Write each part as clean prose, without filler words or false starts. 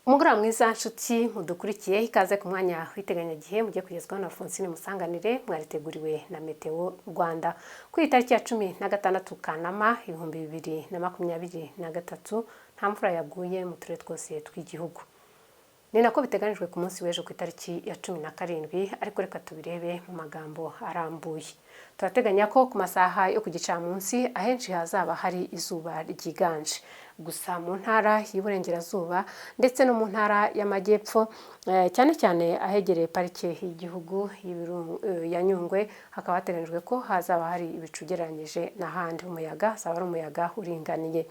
Umugoroba mwiza nshuti mudukurikiye, ikaze ku mwanya w'iteganyagihe mugiye kugezwaho na Francine Musanganire, mwariteguriwe na Meteo Rwanda. Kuri iyi tariki ya 16 Kanama 2023, nta mvura yaguye mu turere twose tw'igihugu. Ni nako biteganyijwe ku munsi w'ejo ku itariki ya 17, ariko reka tubirebe mu magambo arambuye. Turateganya ko ku masaha yo ku gicamunsi ahenshi hazaba hari izuba ryiganje. Gusa mu ntara y'Iburengerazuba ndetse no mu ntara y'Amajyepfo, cyane cyane ahegereye Parike y'Igihugu ya Nyungwe, hakaba hateganyijwe ko hazaba hari ibicu ugereranyije n'ahandi. Umuyaga hazaba ari umuyaga uringaniye.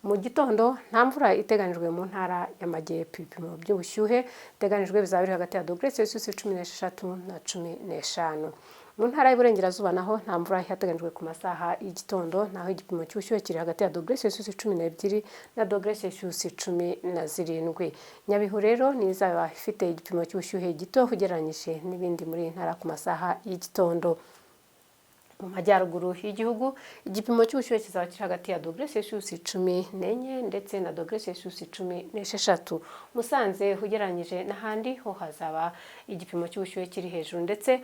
Mu gitondo nta mvura iteganyijwe mu ntara y'Amajyepfo. Ibipimo by'ubushyuhe biteganyijwe bizaba biri hagati ya dogere Celsius 16 na 15. Mu ntara y'Iburengerazuba naho nta mvura yateganyijwe ku masaha y'igitondo, naho igipimo cy'ubushyuhe kiri hagati ya dogere Celsius 12 na dogere Celsius 17. Nyabihu rero niyo izaba ifite igipimo cy'ubushyuhe gito ugereranyije n'ibindi muri iyi ntara ku masaha y'igitondo. Mu majyaruguru y'igihugu igipimo cy'ubushyuhe kizaba kiri hagati ya dogere Celsius 14 ndetse na dogere Celsius 16. Musanze ugereranyije n'ahandi ho hazaba igipimo cy'ubushyuhe kiri hejuru, ndetse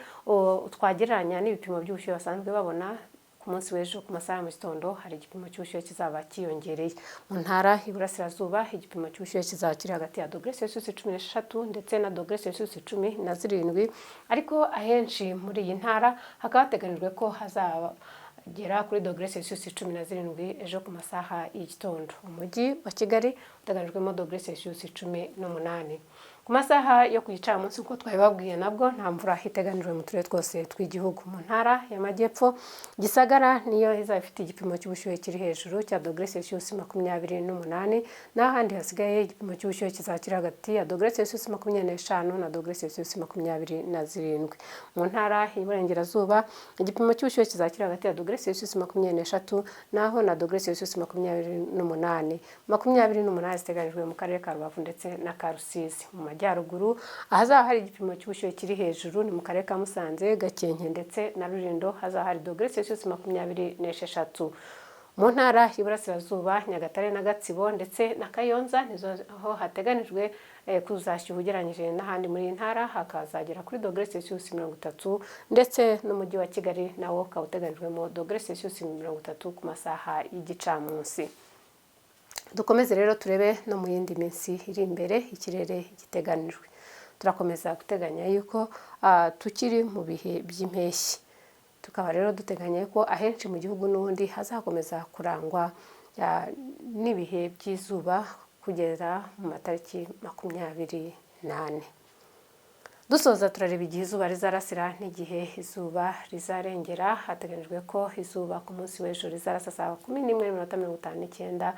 twagereranya n'ibipimo by'ubushyuhe basanzwe babona ku munsi w'ejo ku masaha ya mu gitondo, hari igipimo cy'ubushyuhe kizaba cyiyongereye. Mu ntara y'Iburasirazuba igipimo cy'ubushyuhe kizaba kiri hagati ya dogere Celsius 16 ndetse na dogere Celsius 17, ariko ahenshi muri iyi ntara hakaba hateganyijwe ko hazagera kuri dogere Celsius 17 ejo ku masaha y'igitondo. Umujyi wa Kigali uteganyijwemo dogere Celsius 18. Ku masaha yo ku gicamunsi, uko twabibabwiye, nabwo nta mvura iteganijwe mu turere twose tw'igihugu. Mu ntara y'Amajyepfo, Gisagara niyo izaba ifite igipimo cy'ubushyuhe kiri hejuru cya dogere Celsius 28, n'ahandi hasigaye igipimo cy'ubushyuhe kizaba kiri hagati ya dogere Celsius 25 na dogere Celsius 27. Mu ntara y'Iburengerazuba igipimo cy'ubushyuhe kizaba kiri hagati ya dogere Celsius 23 naho na dogere Celsius 28. 28 ziteganyijwe mu karere ka Rubavu ndetse na ka Rusizi. Mu majyaruguru ahazaba hari igipimo cy'ubushyuhe kiri hejuru ni mu karere ka Musanze, Gakenke ndetse na Rulindo, hazaba hari dogere Celsius 26. Mu ntara y'Iburasirazuba, Nyagatare na Gatsibo ndetse na Kayonza nizo aho hateganijwe kuzashyuha ugereranyije n'ahandi muri iyi ntara, hakazagera kuri dogere Celsius 30, ndetse n'umujyi wa Kigali nawo ukaba uteganijwemo dogere Celsius 30 ku masaha y'igicamunsi. Dukomeze rero turebe no mu yindi minsi iri imbere ikirere giteganijwe. Turakomeza guteganya yuko tukiri mu bihe by'impeshyi, tukaba rero duteganya ko ahenshi mu gihugu n'ubundi hazakomeza kurangwa n'ibihe by'izuba kugera mu matariki 24. Dusoza turareba igihe izuba rizarasira n'igihe izuba rizarengera. Hateganyijwe ko izuba ku munsi w'ejo rizarasa saa 11:59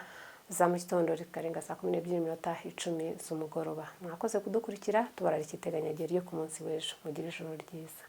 za mu gitondo, rikarenga saa 12:10 z'umugoroba. Mwakoze kudukurikira, tubararika iteganyagihe ryo ku munsi w'ejo. Mugire ijoro ryiza.